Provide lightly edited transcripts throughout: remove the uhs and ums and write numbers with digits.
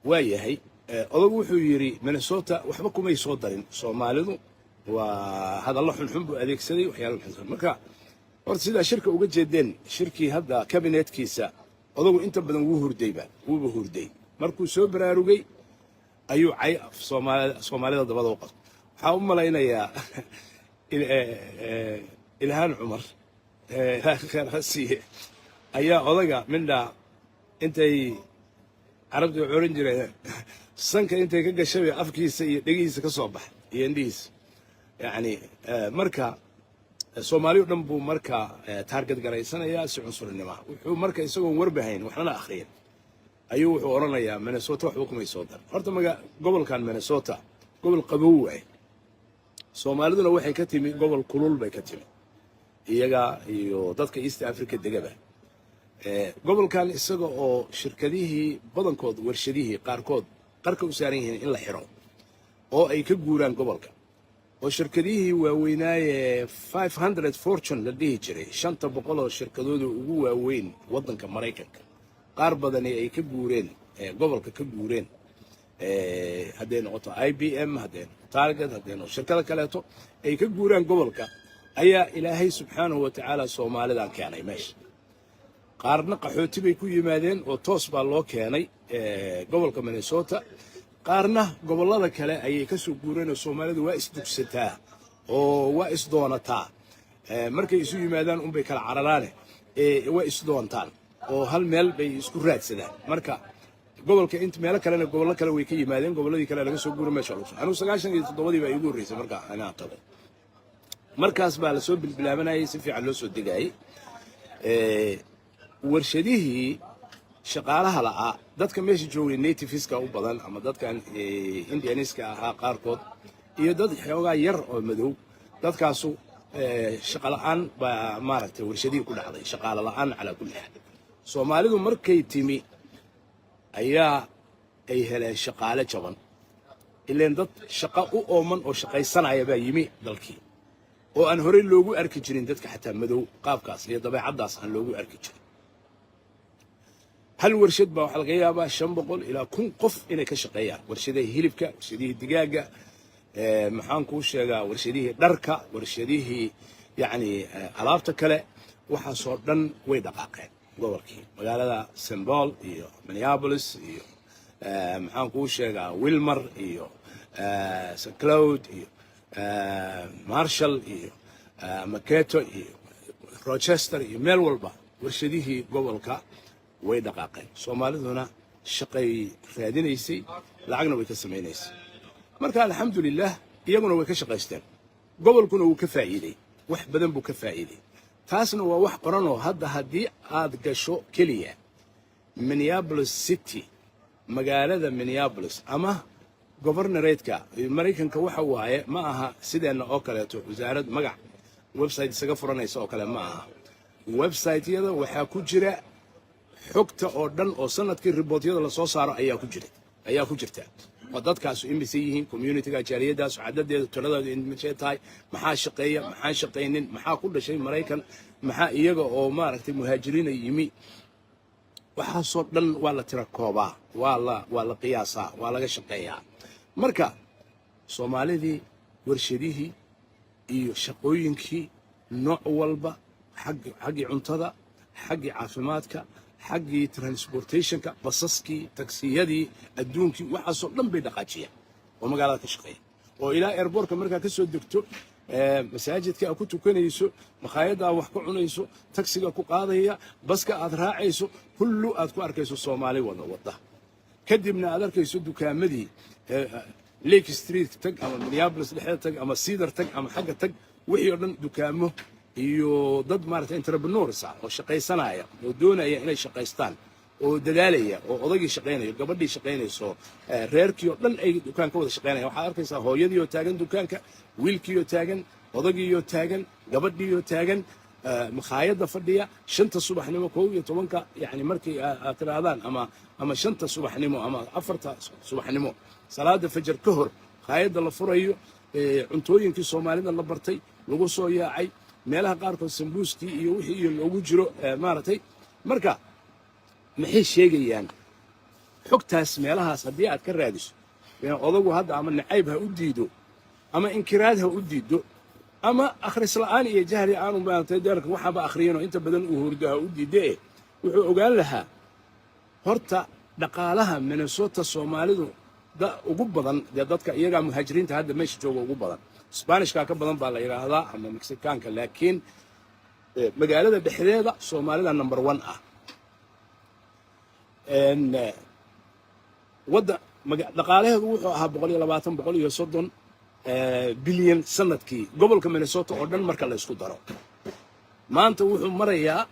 Waa yahay, odagu wuxuu yidhi Minnesota waxba kumay soo darin Soomaalidu. Waa hadallo xunxun buu adeegsaday, waxyaalo xunxun. Marka horta sidaa shirka uga jeedeen, shirkii hadda kabinetkiisa, odagu inta badan wuu hurdayba, wuuba hurday. Markuu soo baraarugay ayuu cay Soomaalida dabada u qabtay. Waxaa u malaynayaa Ilhaan Cumar, khayr ha siiye, ayaa odaga mindhaa intay Carabtu oran jireen sanka intay ka gashay bay afkiisa iyo dhegihiisa ka soo baxay iyo indhihiisa. Yacni marka Soomaali o dhan buu marka target garaysanayaa si cunsurinima. Wuxuu marka isagoon warbahayn, waxnana akhriyin, ayuu wuxuu odhanayaa Minnesota waxba kumay soo dar. Horta maga gobolkan Minnesota gobol qabow waay. Soomaaliduna waxay ka timi gobol kulul bay ka timi, iyaga iyo dadka East Africa degaba. Gobolkan isaga oo shirkadihii badankood, warshadihii qaarkood qarka u saaran yihiin in la xiro oo ay ka guuraan gobolka, oo shirkadihii waaweynaaye 500 Fortune la dhihi jiray, 500 oo shirkadooda ugu waaweyn waddanka Maraykanka, qaar badani ay ka guureen, gobolka ka guureen, hadday noqoto IBM, hadday noqoto Target, hadday noqoto shirkado kaleeto, ay ka guuraan gobolka, ayaa Ilaahay subxaanahu wa tacaala Soomaalidan keenay meesha. Qaarna qaxooti bay ku yimaadeen oo toos baa loo keenay gobolka Minnesota. Qaarna gobollada kale ayay ka soo guureen, oo Soomaalidu waa isdugsataa oo waa isdoonataa. Markay isu yimaadaan unbay kala cararaane, waa isdoontaan oo hal meel bay isku raadsadaan. Marka gobolka int meelo kalena, gobollo kale way ka yimaadeen, gobolladii kale laga soo guuray meesha lagu soo. Anigu 97-dii baa iigu horreysay marka anaa tago. Markaas baa lasoo bilbilaabanayay, si fiican loo soo degayay. Warshadihii shaqaalaha la'aa, dadka meesha joogay nativeska u badan ama dadkan Indianiska ahaa qaarkood iyo dad xoogaa yar oo madow. Dadkaasu shaqa la'aan baa maaragtay warshadihii ku dhacday, shaqaale la'aan. Calaa kulli xaal, Soomaalidu markay timi ayaa ay heleen shaqaale jaban, ileen dad shaqo u ooman oo shaqaysanaya baa yimi dalkii, oo aan horey loogu arki jirin dadka xataa madow qaabkaas iyo dabeecaddaas aan loogu arki jirin. Hal warshad baa waxaa laga yaabaa 500 ilaa 1000 qof inay ka shaqeeyaan: warshadihii hilibka, warshadihii digaaga, maxaan kuu sheegaa, warshadihii dharka, warshadihii yacni alaabta kale. Waxaasoo dhan way dhaqaaqeen gobolkii, magaalada St. Paul iyo Minneapolis iyo maxaan kuu sheegaa, Willmar iyo St. Cloud iyo Marshall iyo Mankato iyo Rochester iyo meel walba warshadihii gobolka way dhaqaaqeen. Soomaaliduna shaqay raadinaysay, lacagna way ka samaynaysay. Marka alxamdulilah, iyaguna way ka shaqaysteen, gobolkuna wuu ka faa'iidey, wax badan buu ka faa'iidey. Taasna waa wax qoranoo hadda haddii aad gasho keliya Minneapolis City, magaalada Minneapolis ama governorateka Maraykanka, waxa waaye ma aha sideenna oo kaleeto wasaarad magac website isaga furanaysa oo kale ma aha. Website-yada waxaa ku jira xogta oo dhan oo sanadkii reportyada lasoo saaro ayaa ku jirta, oo dadkaasu imise yihiin, communityga, jaaliyadaasu cadadeedu, tiradoodu imisee tahay, maxaa shaqeeya, maxaan shaqaynin, maxaa ku dhashay Maraykan, maxaa iyaga oo maaragtay muhaajiriina yimi. Waxaasoo dhan waa la tira koobaa, waa la qiyaasaa, waa laga shaqeeyaa. Marka Soomaalidii warshadihii iyo shaqooyinkii nooc walba, xaggii cuntada, xaggii caafimaadka, xaggii transportationka, basaskii, taksiyadii, adduunkii, waxaasoo dhan bay dhaqaajiyeen oo magaalada ka shaqeeya, oo ilaa airportka markaa ka soo degto, masaajidka aad ku tukanayso, makhaayadda aad wax ka cunayso, taksiga ku qaadaya, baska aad raacayso, kullu aad ku arkayso Soomaali wada wada. Kadibna aad arkayso dukaamadii, Lake Street tag ama Minneapolis dhexdeeda tag ama Cedar tag ama xagga tag, wixii oo dhan dukaamo iyo dad maaragtay entrepreneurs ah oo shaqaysanaya oo doonaya inay shaqaystaan oo dadaalaya, oo odaygii shaqaynayo, gabadhii shaqaynayso, reerkii oo dhan ay dukaan ka wada shaqaynaya. Waxaad arkaysaa hooyadii oo taagan dukaanka, wiilkii oo taagan, odagii oo taagan, gabadhii oo taagan, makhaayadda fadhiya 5-ta subaxnimo, 11-ka, yani markii aad tidhaahdaan ama 5-ta subaxnimo ama 4-ta subaxnimo, salaada fajar ka hor, makhaayadda la furayo, cuntooyinkii Soomaalida la bartay lagu soo yaacay, meelaha qaarkood sambuuskii iyo wixii iyo loogu jiro maaragtay. Marka maxay sheegayaan? Xogtaas meelahaas haddii aad ka raadiso, odagu hadda ama nacayb ha u diido ama inkiraad ha u diido ama akhris la'aan iyo jahli aanu maaragtay deerka waxaaba akhriyinoo inta badan uu hurdo ha u diide, wuxuu ogaan lahaa horta dhaqaalaha Minnesota Soomaalidu da ugu badan. Dee dadka iyagaa muhaajiriinta hadda meesha jooga ugu badan, Sbaanishkaa ka badan baa la yidhaahdaa ama Mexikaanka, laakiin magaalada dhexdeeda Soomaalida number one ah. Wadda dhaqaalaheedu wuxuu ahaa 120, 130 bilyan sanadkii gobolka Minnesota oo dhan marka la isku daro. Maanta wuxuu marayaa,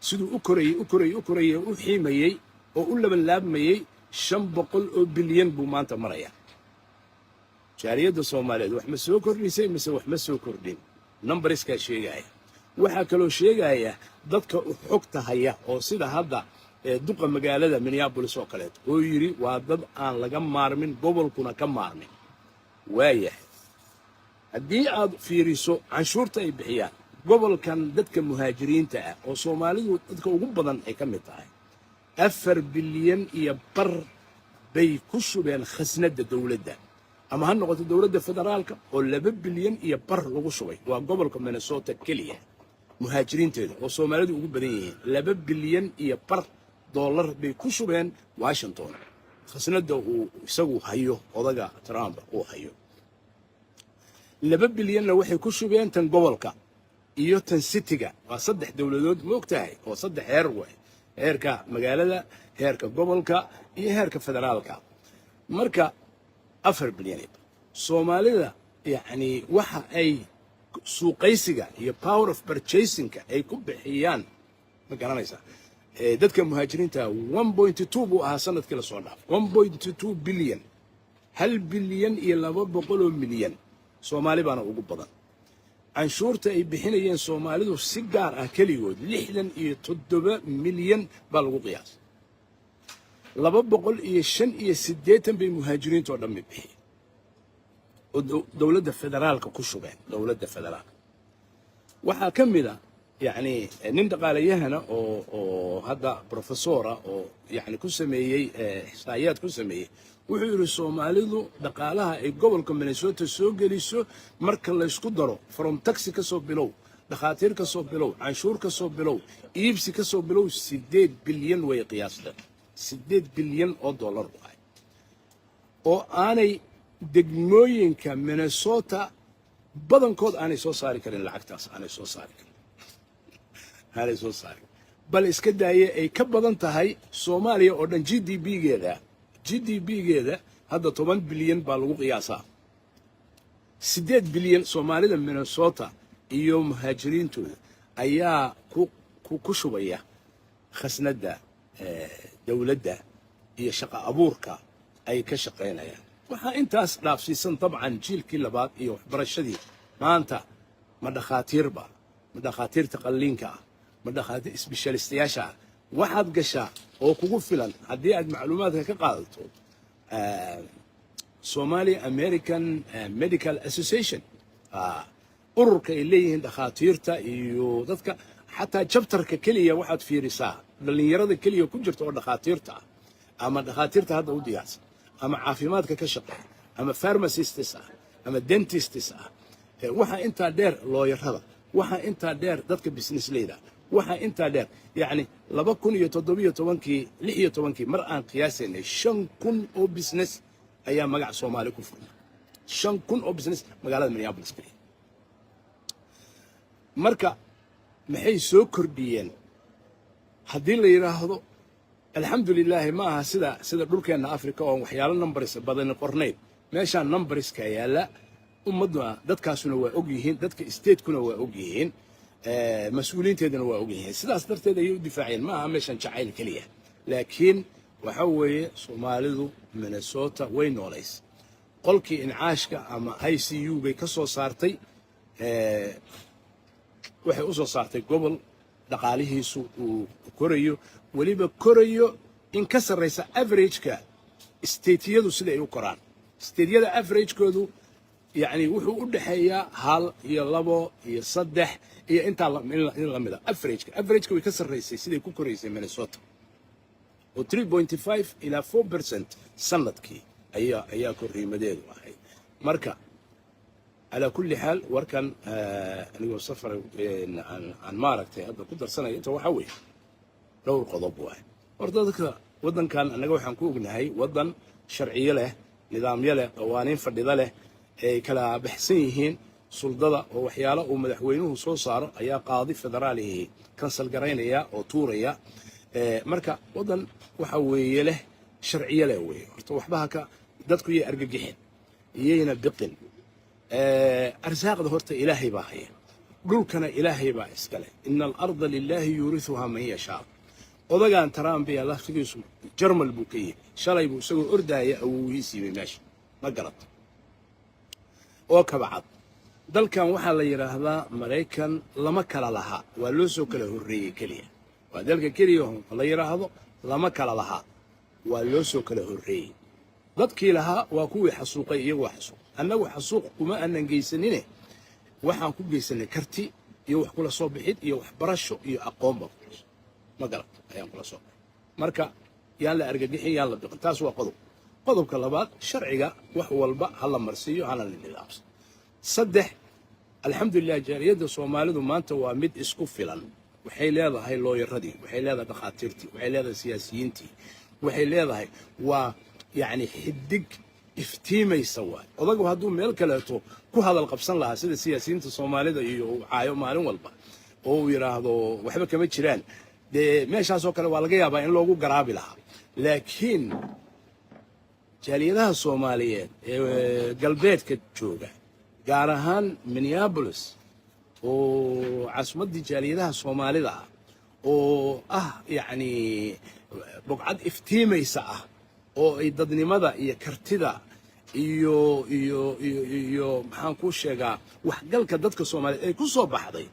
siduu u korayey, u korayey, u korayey, u xiimayey oo u laban laabmayey, 500 oo bilyan buu maanta marayaa. Jaaliyadda Soomaaliyeed wax ma soo kordhisay mise wax ma soo kordhin? Numberskaa sheegaya. Waxaa kaloo sheegaya dadka xogta haya oo sida hadda duqa magaalada Minneapolis oo kaleeto oo yidhi waa dad aan laga maarmin, gobolkuna ka maarmin. Waayahay, haddii aad fiiriso canshuurta ay bixiyaan gobolkan dadka muhaajiriinta ah oo Soomaalidu dadka ugu badan ay ka mid tahay, 4.5 bilyan bay ku shubeen khasnadda dowladda, ama ha noqoto dowladda federaalka oo 2.5 bilyan lagu shubay. Waa gobolka Minnesota keliya muhaajiriinteeda oo Soomaalidu ugu badan yihiin, 2.5 bilyan dollar bay ku shubeen Washington, khasnadda uu isagu hayo odaga Trump uu hayo. 2 bilyanna waxay ku shubeen tan gobolka iyo tan cityga. Waa saddex dowladood, ma og tahay, oo saddex heer way: heerka magaalada, heerka gobolka iyo heerka federaalka. Marka 4 bilyan Soomaalida, yacni waxa ay suuqaysiga iyo power of purchasingka ay ku bixiyaan, ma garanaysaa, dadka muhaajiriinta 1.2 buu ahaa sanadkii lasoo dhaafay, 1.2 bilyan, 1 bilyan iyo 200 milyan. Soomaali baana ugu badan. Canshuurta ay bixinayeen Soomaalidu si gaar ah keligood 67 milyan baa lagu qiyaasay. 285 bay muhaajiriinta oo dhan bixiyeen oo dowladda federaalka ku shubeen. Dowladda federaalka waxaa ka mid a, yacni, nin dhaqaalayahana oo hadda professora oo yani ku sameeyey ixsaa'iyaad ku sameeyey, wuxuu yidhi Soomaalidu dhaqaalaha ay gobolka Minnesota soo geliso marka laysku daro, from tax ka soo bilow, dhakhaatiir ka soo bilow, canshuur ka soo bilow, iibsi ka soo bilow, 8 bilyan way qiyaasteen, 8 bilyan oo dollar waay, oo aanay degmooyinka Minnesota badankood aanay soo saari karin lacagtaas, aanay soo saari karin, aanay soo saari. Bal iska daaye ay ka badan tahay Soomaaliya oo dhan GDP-geeda. GDP-geeda hadda 10 bilyan baa lagu qiyaasaa. 8 bilyan Soomaalida Minnesota iyo muhaajiriintooda ayaa ku shubaya khasnadda dowladda iyo shaqo abuurka ay ka shaqaynayaan. Waxaa intaas dhaafsiisan dabcan jiilkii labaad iyo waxbarashadii. Maanta ma dhakhaatiirba, ma dhakhaatiirta qalliinka ah, ma dhakhaatiir specialistayaasha ah waxaad gashaa oo kugu filan haddii aad macluumaadka ka qaadato Somali American Medical Association, ururka ay leeyihiin dhakhaatiirta iyo dadka, xataa chapterka keliya waxaad fiirisaa dhallinyarada keliya ku jirta oo dhakhaatiirta ah ama dhakhaatiirta hadda u diyaarsan ama caafimaadka ka shaqeeya ama pharmacists ah ama dentists ah. Waxaa intaa dheer lawyerada, waxaa intaa dheer dadka businessleyda, waxaa intaa dheer, yacni, 2017-kii, 16-kii mar aan qiyaasaynay, 5000 oo business ayaa magac Soomaali ku furnaa, 5000 oo business magaalada Minneapolis keliya. Marka maxay soo kordhiyeen haddii la yidhaahdo? Alxamdulilaahi, ma aha sida dhulkeenna Africa oon waxyaalo numbers badani qornayn. Meeshaan numberska yaalla, ummadduna dadkaasuna waa og yihiin, dadka statekuna waa og yihiin, mas-uuliyiinteeduna waa og yihiin. Sidaas darteed ayay u difaaceen. Ma aha meeshan jacayl keliya, laakiin waxa weeye Soomaalidu Minnesota way noolays. Qolkii incaashka ama ICU bay ka soo saartay, waxay u soo saartay gobol dhaqaalihiisu uu korayo, weliba korayo in ka sarraysa averageka stateyadu sida ay u koraan. Stateyada averagekoodu, yacni, wuxuu u dhexeeyaa hal iyo labo iyo saddex iyo intaa in lamida averageka. Averageka way ka sarraysay siday ku koraysay Minnesota. oo 3.5 ilaa 4% sanadkii ayaa korriimadeedu ahayd. Marka calaa kulli xaal, warkan anigoo safar aan maaragtay hadda ku darsanaya inta waxaa weeye dhowr qodob waay. Horta dadka waddankan annaga waxaan ku ognahay waddan sharciyo leh, nidaamyo leh, qawaaniin fadhida leh, ay kala baxsan yihiin suldada, oo waxyaalo uu madaxweynuhu soo saaro ayaa qaadi federaalihi cancel garaynaya oo tuuraya. Marka waddan waxa weeye leh sharciyo leh weeye. Horta waxba haka dadku yay argagixin, iyayna biqin. Arsaaqda horta Ilaahay baa haya, dhulkana Ilaahay baa iska leh. إن الأرض لله يورثها من يشاء. Odagan Trumpiya laftigiisu Jarmal buu ka yimi. Shalay buu isagoo ordaaya awowgii siibay meesha, ma garat oo kabacad. Dalkan waxaa la yidhaahdaa Maraykan lama kala laha, waa loo soo kala horreeyey keliya. Waa dalka keliya la yidhaahdo lama kala laha, waa loo soo kala horreeyey. Dadkii lahaa waa kuwii xasuuqay, iyagoo xasuuq. Annagu xasuuq kuma aanan geysanine, waxaan ku geysanay karti iyo wax kula soo bixid iyo waxbarasho iyo aqoon baan kula soo, ma garat, ayaan kula soo baxay. Marka yaan la argagixin, yaan la biqin. Taas waa qodob. Qodobka labaad, sharciga wax walba ha la marsiiyo, hana la nidaamso. Saddex, alxamdulilah, jaaliyadda Soomaalidu maanta waa mid isku filan. Waxay leedahay lawyeradii, waxay leedahay dhakhaatiirtii, waxay leedahay siyaasiyiintii, waxay leedahay, waa yacni xidig iftiimaysa waay. Odagu hadduu meel kaleeto ku hadal qabsan lahaa, sida siyaasiyiinta Soomaalida iyo uu caayo maalin walba oo uu yidhaahdo waxba kama jiraan, dee meeshaasoo kale waa laga yaabaa in loogu garaabi lahaa. Laakiin jaaliyadaha Soomaaliyeed ee galbeedka jooga, gaar ahaan Minneapolis oo caasimaddii jaaliyadaha Soomaalida ah, oo ah yacni bogcad iftiimaysa ah, oo ay dadnimada iyo kartida iyo maxaan kuu sheegaa, waxgalka dadka Soomaaliyeed ay ku soo baxday.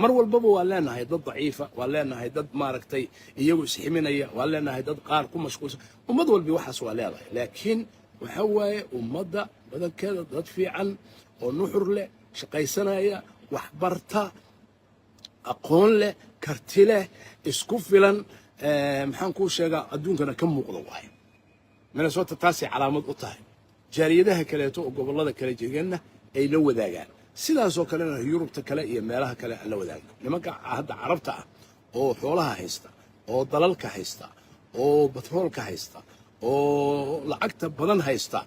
Mar walbaba waa leenahay dad daciifa, waa leenahay dad maaragtay iyagu isximinaya, waa leenahay dad qaar ku mashquulsan. Ummad walbi waxaas waa leedahay, laakiin waxa waaye ummadda badankeeda dad fiican oo nuxur leh, shaqaysanaya, waxbarta, aqoon leh, karti leh, isku filan, maxaan kuu sheegaa, adduunkana ka muuqda waayo. Minnesota taasay calaamad u tahay. Jaaliyadaha kaleeto oo gobollada kale jeeganna ay la wadaagaan, sidaasoo kalena Yurubta kale iyo meelaha kale aan la wadaagno. Nimanka hadda Carabta ah oo xoolaha haysta, oo dalalka haysta, oo batroolka haysta, oo lacagta badan haysta,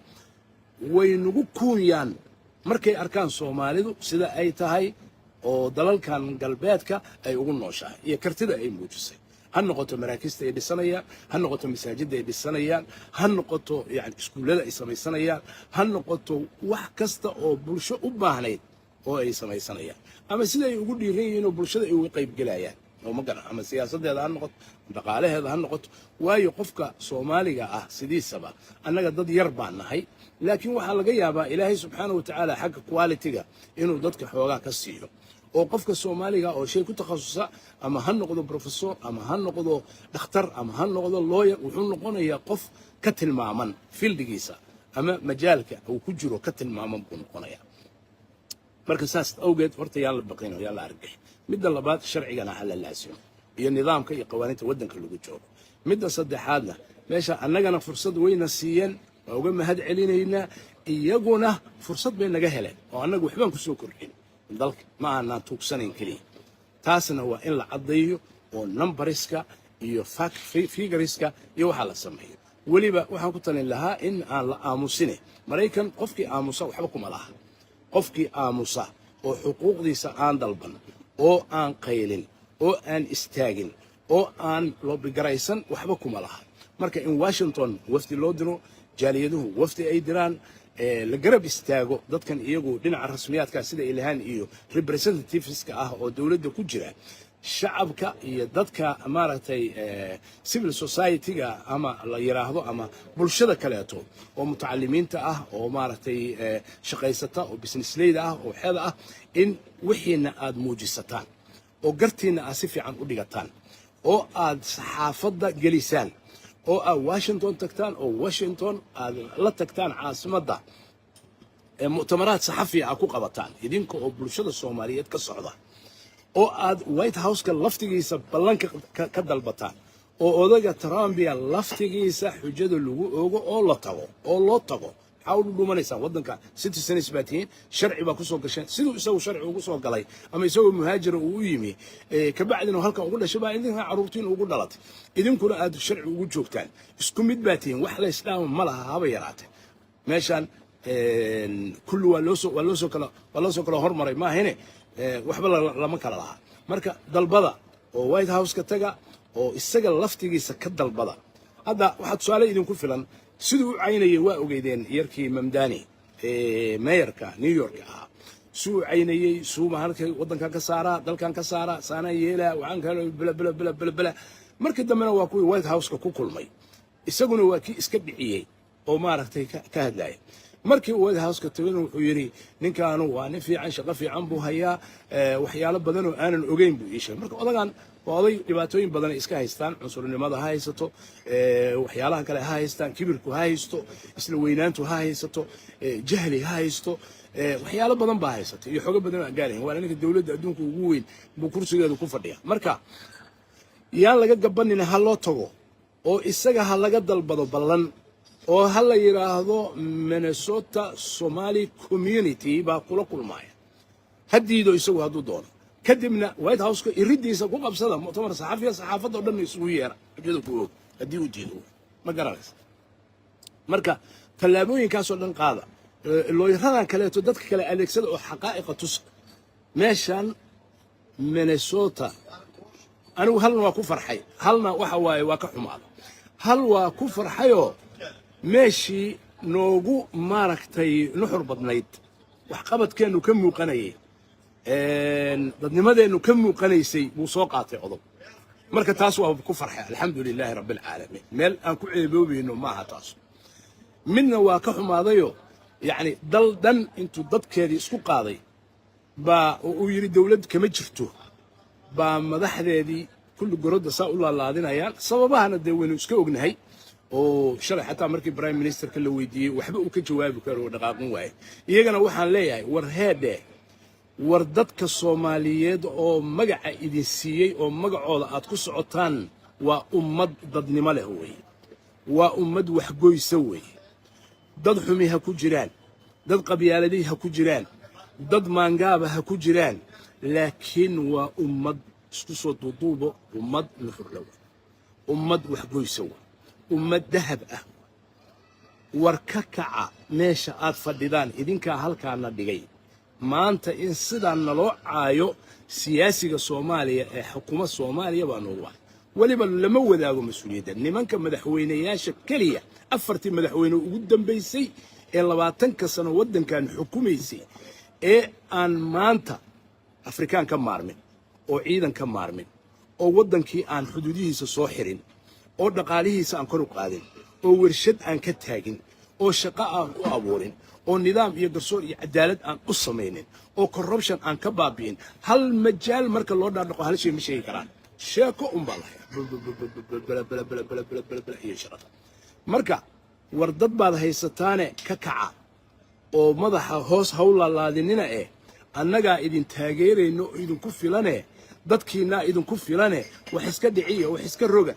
way nagu kuunyaan markay arkaan Soomaalidu sida ay tahay oo dalalkan galbeedka ay ugu nooshahay iyo kartida ay muujisay. Ha noqoto maraakiista ay dhisanayaan, ha noqoto masaajidda ay dhisanayaan, ha noqoto yani iskuullada ay samaysanayaan, ha noqoto wax kasta oo bulsho u baahnayd oo ay samaysanayaan, ama sida ay ugu dhiiran yihiin oo bulshada ay uga qaybgelayaan oo ma garan, ama siyaasaddeeda ha noqoto, dhaqaalaheeda ha noqoto. Waayo, qofka Soomaaliga ah sidiisaba annaga dad yar baan nahay, laakiin waxaa laga yaabaa Ilaahay subxaana wa tacaala xagga quality-ga inuu dadka xoogaa ka siiyo, oo qofka Soomaaliga oo shay ku takhasusa, ama ha noqdo professor, ama ha noqdo dhakhtar, ama ha noqdo lawyer, wuxuu noqonayaa qof ka tilmaaman fieldigiisa ama majaalka uu ku jiro, ka tilmaaman buu noqonayaa. Marka saas awgeed horta yaan la baqin oo yaan la argixin. Midda labaad, sharcigana ha la laasimo iyo nidaamka iyo qawaaniinta waddanka lagu joogo. Midda saddexaadna, meesha annagana fursad wayna siiyeen, waa uga mahad celinaynaa. Iyaguna fursad bay naga heleen oo annagu waxbaan ku soo kordhin dalka, ma aanaan tuugsanayn keliya. Taasna waa in la caddeeyo oo numberska iyo figureska iyo waxaa la sameeyo. Weliba waxaan ku talin lahaa in aan la aamusine. Maraykan qofkii aamusa waxba kuma laha. Qofkii aamusa oo xuquuqdiisa aan dalban, oo aan qaylin, oo aan istaagin, oo aan lobby garaysan, waxba kuma laha. Marka in Washington wafdi loo diro, jaaliyaduhu wafdi ay diraan, la garab istaago dadkan iyagu dhinaca rasmiyaadka sida Ilhaan iyo representativeska ah oo dowladda ku jira, shacabka iyo dadka maaragtay civil society-ga ama la yiraahdo ama bulshada kaleeto oo mutacalimiinta ah, oo maaragtay shaqaysata, oo businessleyda ah, oo xeeda ah, in wixiina aad muujisataan oo gartiina aad si fiican u dhigataan, oo aad saxaafadda gelisaan, oo aad Washington tagtaan, oo Washington aad la tagtaan caasimadda, ee mu'tamaraad saxafiya aad ku qabataan idinka oo bulshada Soomaaliyeed ka socda, oo aad White Houseka laftigiisa ballanka ka dalbataan. Oo odaga Trumpia laftigiisa xujada lagu oogo oo la tago oo loo tago. Maxaa u dhudhumanaysaan? Waddanka citizens baa tihiin, sharci baa kusoo gasheen. Siduu isagu sharci ugu soo galay ama isagoo muhaajira uu u yimi, kabacdina halkan ugu dhashay, baa idinka carruurtiin ugu dhalatay, idinkuna aad sharci ugu joogtaan. Isku mid baa tihiin, wax la isdhaama ma laha haba yaraatee. Meeshaan kulli waa loo soo kala hormaray maahine, waxba lama kala laha. Marka dalbada oo White House-ka taga oo isaga laftigiisa ka dalbada. Hadda waxaa tusaale idinku filan siduu u caynayay, waa ogeydeen yarkii Mamdani mayorka New York ahaa, suu u caynayey, suu mahalka waddankan ka saaraa, dalkan ka saaraa, saanaa yeelaa, waxaan kale, bla bla bla bla bla. Markii dambena waa kuwii White House-ka ku kulmay, isaguna waa kii iska dhiciyey oo maaragtay ka hadlaya. Markii uu White House-ka tagayna wuxuu yidhi, "Ninkaanu waa nin fiican, shaqo fiican buu hayaa, waxyaalo badan oo aanan ogeyn buu ii sheegay." Marka odagan waa oday dhibaatooyin badan ay iska haystaan. Cunsurnimada ha haysato, waxyaalaha kale ha haystaan, kibirku ha haysto, isla weynaantu ha haysato, jahli ha haysto, waxyaalo badan baa haysata iyo xogo badan oo aan gaarayn. Waana ninka dowladda adduunka ugu weyn buu kursigeedu ku fadhiya. Marka yaan laga gabanina, ha loo tago oo isaga ha laga dalbado ballan oo ha la yidhaahdo, "Minnesota Somali community baa kula kulmaya." Ha diido isagu hadduu doono, kadibna White Houseka iridiisa ku qabsada muctamar saxafiya, saxaafadda o dhan isugu yeera, xujada ku oog haddii uu diido. Ma garanaysa? Marka tallaabooyinkaasoo dhan qaada, lawyeradan kaleeto, dadka kale adeegsada oo xaqaa'iqa tusa. Meeshan Minnesota anigu halna waa ku farxay, halna waxa waaye waa ka xumaada. Hal waa ku farxayoo meeshii noogu maaragtay nuxur badnayd, waxqabadkeennu ka muuqanayay, dadnimadeennu ka muuqanaysay buu soo qaatay odob. Marka taas waa ku farxay, alxamdu lilaahi rabbi alcaalamiin. Meel aan ku ceeboobayno maaha taas. Midna waa ka xumaadayo, yacni dal dhan intuu dadkeedii isku qaaday baa oo uu yidhi dowlad kama jirto, baa madaxdeedii kulli gorodda saa u laalaadinayaan. Sababahana dee waynu iska ognahay, oo shalay xataa markii prime ministerka la weydiiyey waxba uu ka jawaabi karo oo dhaqaaqin waaye. Iyagana waxaan leeyahay, war heedhe, war dadka Soomaaliyeed oo magaca idin siiyey oo magacooda aad ku socotaan waa ummad dadnimo leh weeye, waa ummad waxgoysa weeye. Dad xumi ha ku jiraan, dad qabyaaladii ha ku jiraan, dad maangaaba ha ku jiraan, laakiin waa ummad isku soo duuduubo, ummad nuxurlowa, ummad waxgoysa wa, ummad dahab ah. War ka kaca meesha aad fadhidaan, idinkaa halkaana dhigay. Maanta in sidaa naloo caayo siyaasiga Soomaaliya ee xukuma Soomaaliya baa noogu waay. Weliba lama wadaago mas-uuliyadda nimanka madaxweyneyaasha keliya. Afartii madaxweyne ugu dambaysay ee 20-ka sano waddankan xukumaysay ee aan maanta Afrikaan ka maarmin oo ciidan ka maarmin oo waddankii aan xuduudihiisa soo xirin oo dhaqaalihiisa aan kor u qaadin oo warshad aan ka taagin oo shaqo aan u abuurin oo nidaam iyo garsoor iyo cadaalad aan u samaynin oo corruption aan ka baabi'in, hal majaal marka loo dhaadhaqo hal shay ma sheegi karaan. Sheeko unbaa la hayaa iyo shaqada. Marka war dad baad haysataane, ka kaca oo madaxa hoos haw laalaadinina. Eh, annagaa idin taageerayno oo idinku filane, dadkiinaa idinku filane. Wax iska dhiciya, wax iska roga.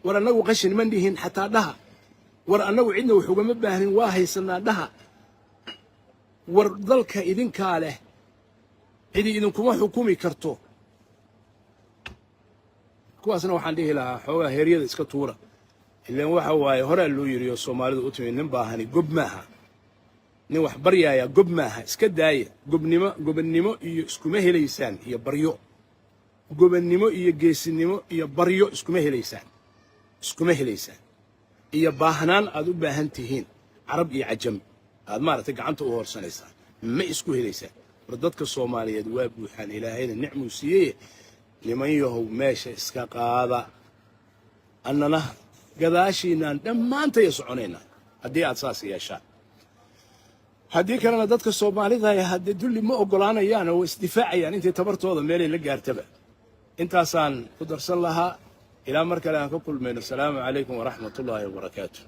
War annagu qashin ma dhihin xataa dhaha. War annagu cidna wax ugama baahnin, waa haysanaa dhaha. War dalka idinkaa leh, cidi idinkuma xukumi karto. Kuwaasna waxaan dhihi lahaa, xoogaa heeryada iska tuura. Ilaan waxa waaye, horaa loo yiriyo Soomaalidu u timi, nin baahani gob maaha, nin wax baryaaya gob maaha. Iska daaya gobnimo. Gobannimo iyo iskuma helaysaan iyo baryo. Gobannimo iyo geesinimo iyo baryo iskuma helaysaan, iskuma helaysaan iyo baahnaan aad u baahan tihiin Carab iyo Cajam aad maaragtay gacanta u horsanaysaan, ma isku helaysaan. War dadka Soomaaliyeed waa buuxaan, Ilaahayna nicmuu siiyey. Niman yahow, meesha iska qaada. Annana gadaashiinaan dhammaantaya soconaynaa haddii aad saas yeeshaan. Haddii kalena dadka Soomaalida haddee dulli ma oggolaanayaan oo way isdifaacayaan intay tabartooda meelay la gaartaba. Intaasaan ku darsan lahaa. Ilaa mar kale aan ka kulmayno, asalaamu calaykum waraxmatullaahi wabarakaatu.